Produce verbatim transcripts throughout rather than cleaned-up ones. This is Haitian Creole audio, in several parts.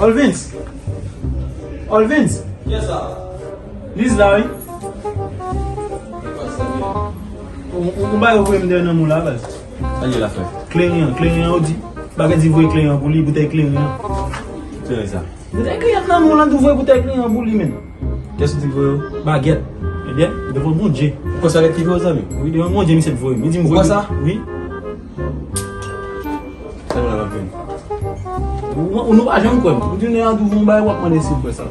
Olvins! Olvins! Yes, sir. Liz la, wi. Ou, ou, ou bay voye m dèyè nan mou la, baz. Sa l ye la, frè? Kleren an, kleren an, ou di, bagay di voye kleren an pou li, boutèy kleren an. Kleren sa. Boutèy kleren nan mou la, di voye boutèy kleren an pou li, menm. Kiyès ou di voye yo? Bagèt. Ebyen, devan Bondye. Ou kwè sa bagèt ki voye yo, zanmi? Wi, devan Bondye, misye t voye m. Li di m voye. Ou kwè sa? Wi. Sa nou la, m ap vin. Ou, ou, nou pa janm kwè m. Ou di nou a di w yon bagay, w ap mande si m kwè sa.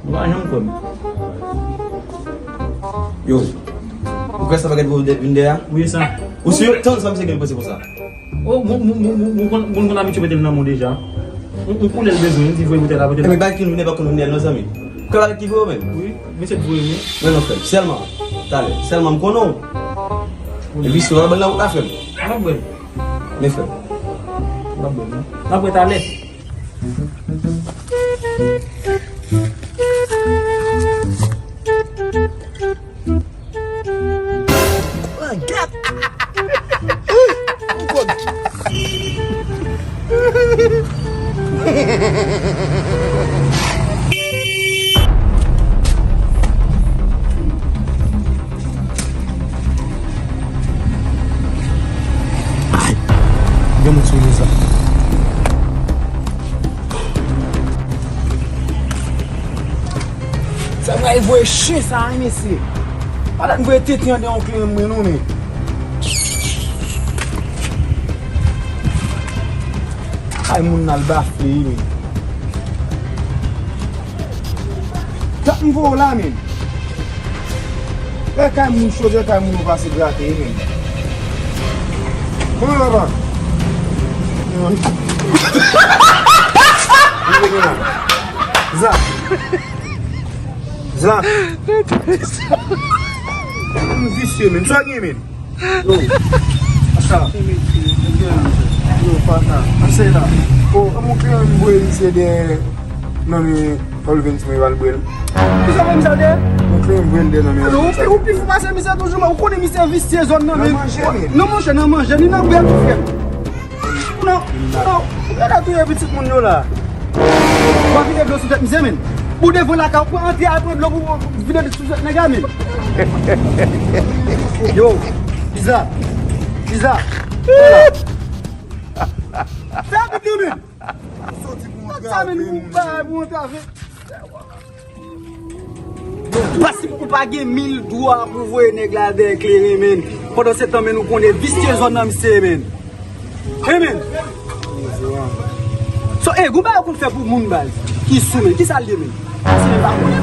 Nou pa janm kwè m. Yo, ou kwè sa bagèt voye w vin dèyè a? Wi, sa. Ou si tann sa misye gen panse konsa? O, moun, moun, moun, moun, moun konn, moun konn abitye mete l nan mou deja. Ou, ou konnen l bezwen, li di voye boutèy la, pote l. Ebyen, bagay ki nou vin dèyè pa konn vin dèyè l non, zanmi. Ou kwè bagèt ki voye w menm? Wi, misye t voye m, wi. Men non, frè m, sèlman, talè, sèlman m konnen w. Epi si w al ban nan wout la, frè m. M ap bwè l. Men frè m. M ap bwè l, non. M ap bwè talè. Mwen gèt. Ou konn. Ay! Gen moun sou rezo. Sa pral voye chen sa, wi, mesye. Pa dat m voye tenten anndan yon kleren mwen, non, men. Ay, moun nan l bafle, wi, men. Dat m voye w la, men. E kay moun chode, kay moun yo pase grate, wi, men. Kòman papa? Za. Za. M visye, men. Sa gen, men. Yo. Sa. Yo, pa sa. Ase la. O, mwen kleren m voye misye dèyè nan men Olvens mwen pral bwè l. Kisa w voye misye dèyè? Mwen kleren m voye l dèyè nan men Olvens. Ou pi, ou pi fou pase misye toujou, men ou konnen misye visye zòn nan, men. Nan manje, men. Nan manje, nan manje, ni nan bwè tou, frè m. Non, non, ou gentan touye pitit moun yo la. W ap vide dlo sou tèt misye, men. Ou devan lakay, ou pran antre al pran dlo pou vide sou tèt nèg la, men. Yo, Iza, Iza. Fè vit non, men. Sòti pou antre, men, ou bay pou antre. Paske ou pa gen mil dwa pou voye nèg la dèyè kleren, men. Pandan se tan, men, ou konnen visye zòn nan misye, men. Wi, men. So, e, gon bagay ou konn fè pou moun, baz, ki sou, men. Kisa l ye, men?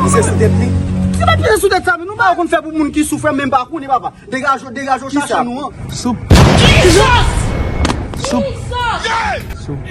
Misye sou tèt li. Se pa pye sou tèt sa, men. Gon bagay ou konn fè pou moun ki sou, frè m, men m pa konnen, papa. Degaje w, degaje w, chache nou an. Soup. Jesus! Soup. Jesus! Soup.